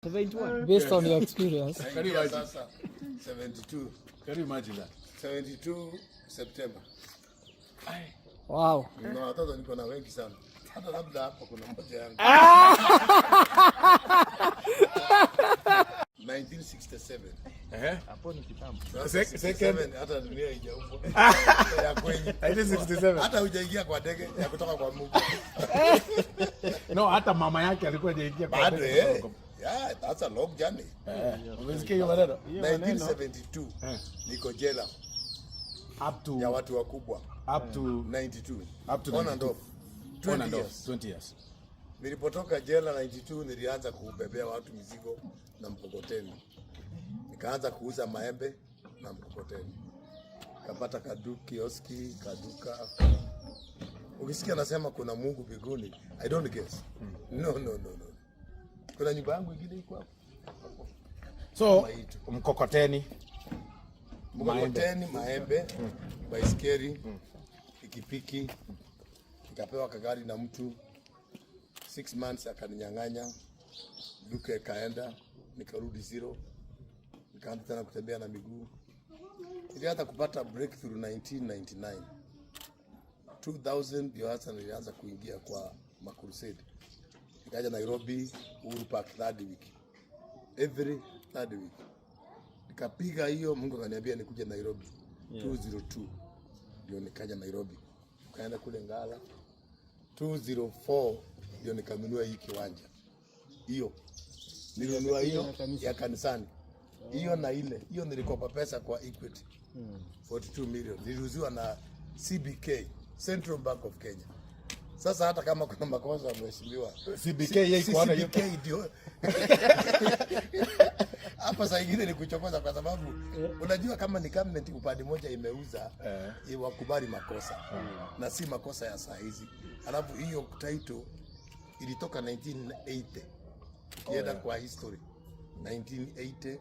71. Based on your experience. Can you Naingia imagine? sasa 72. Can you imagine that? 72 September. Wow. Na watoto niko na wengi sana. Hata labda hapa kuna mmoja yangu. 1967. Eh? Hapo ni kitambo. Sasa Second. 67, hata dunia haijaumbwa. Ya kwenye. 1967. Hata hujaingia kwa ndege ya kutoka kwa Mungu. No, hata mama yake alikuwa hajaingia kwa Bado ndege. eh. Yeah, that's a long journey. Eh, umesikia hiyo maneno? Hiyo maneno 1972 niko jela Up to ya watu wakubwa. Up to 92. Up to On and 92. Off. 20 On and off, years. 20 years. Nilipotoka jela 92 nilianza kubebea watu mizigo na mkokoteni. Nikaanza kuuza maembe na mkokoteni. Kapata kioski, kaduka. Ukisikia nasema kuna Mungu mbinguni, I don't guess. No, no, no, no. Kuna nyumba yangu ingine iko hapo. So, Maitu. Mkokoteni. Mkokoteni, maembe, baiskeli, pikipiki. Nikapewa kagari na mtu. 6 months akaninyang'anya, duka ikaenda, nikarudi zero, nikaanza tena kutembea na miguu. Nilianza kupata breakthrough 1999. 2000 ndio hasa nilianza kuingia kwa macrusade. Nikaja Nairobi, Uhuru Park, third week, every third week nikapiga hiyo. Mungu akaniambia nikuje Nairobi 202, ndio nikaja Nairobi, tukaenda kule Ngala 204, ndio nikanunua hii kiwanja. Hiyo nilinunua hiyo ya kanisani hiyo, na ile hiyo nilikopa pesa kwa Equity 42 million, niliuziwa na CBK, Central Bank of Kenya. Sasa hata kama kuna makosa, mheshimiwa, CBK yeye iko hana hiyo. CBK ndio hapa saa ingine ni kuchokoza, kwa sababu unajua kama ni government upande moja imeuza, wakubali makosa na si makosa ya saa hizi. Alafu hiyo title ilitoka 1980, ukienda kwa history 1980.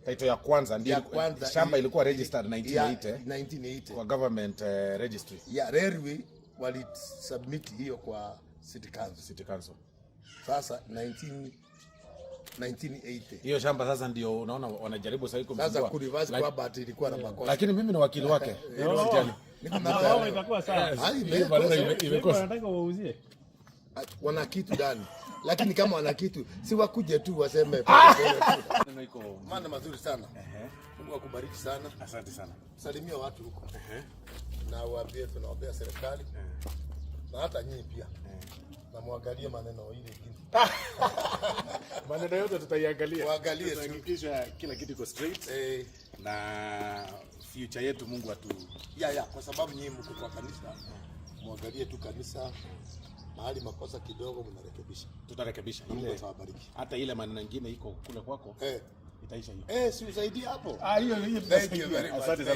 Title ya kwanza ndio Ya kwanza shamba ilikuwa registered 1980 ya 1980 kwa government registry. Ya railway wali submit hiyo kwa city council. City council. Sasa 19 1980. Hiyo shamba sasa ndio unaona wanajaribu sasa Sasa kumsumbua. kureverse kwamba ati ilikuwa na makosa. Lakini mimi ni wakili wake. Usijali. Niko na Wao itakuwa sawa. Hali Hiyo maneno imekosa. imekosa. Wanataka wauzie. Wana kitu ndani, lakini kama wana kitu si wakuje tu waseme pole pole tu. Maneno iko Maana mazuri sana. Mungu akubariki sana. Asante sana. Salimia watu huko na uambie tunaombea serikali na hata nyinyi pia, na muangalie maneno ile ingine. Maneno yote tutaiangalia. Tuangalie tu. Tutahakikisha kila kitu iko straight na future yetu Mungu atu Ya, kwa sababu nyinyi mko kwa kanisa, muangalie tu kanisa, mahali makosa kidogo mnarekebisha. Tutarekebisha. Mungu Ile atawabariki. Hata ile maneno ingine iko kule kwako itaisha hiyo. Eh, si usaidie hapo. Ah, hiyo hiyo. Thank you very much. Asante sana.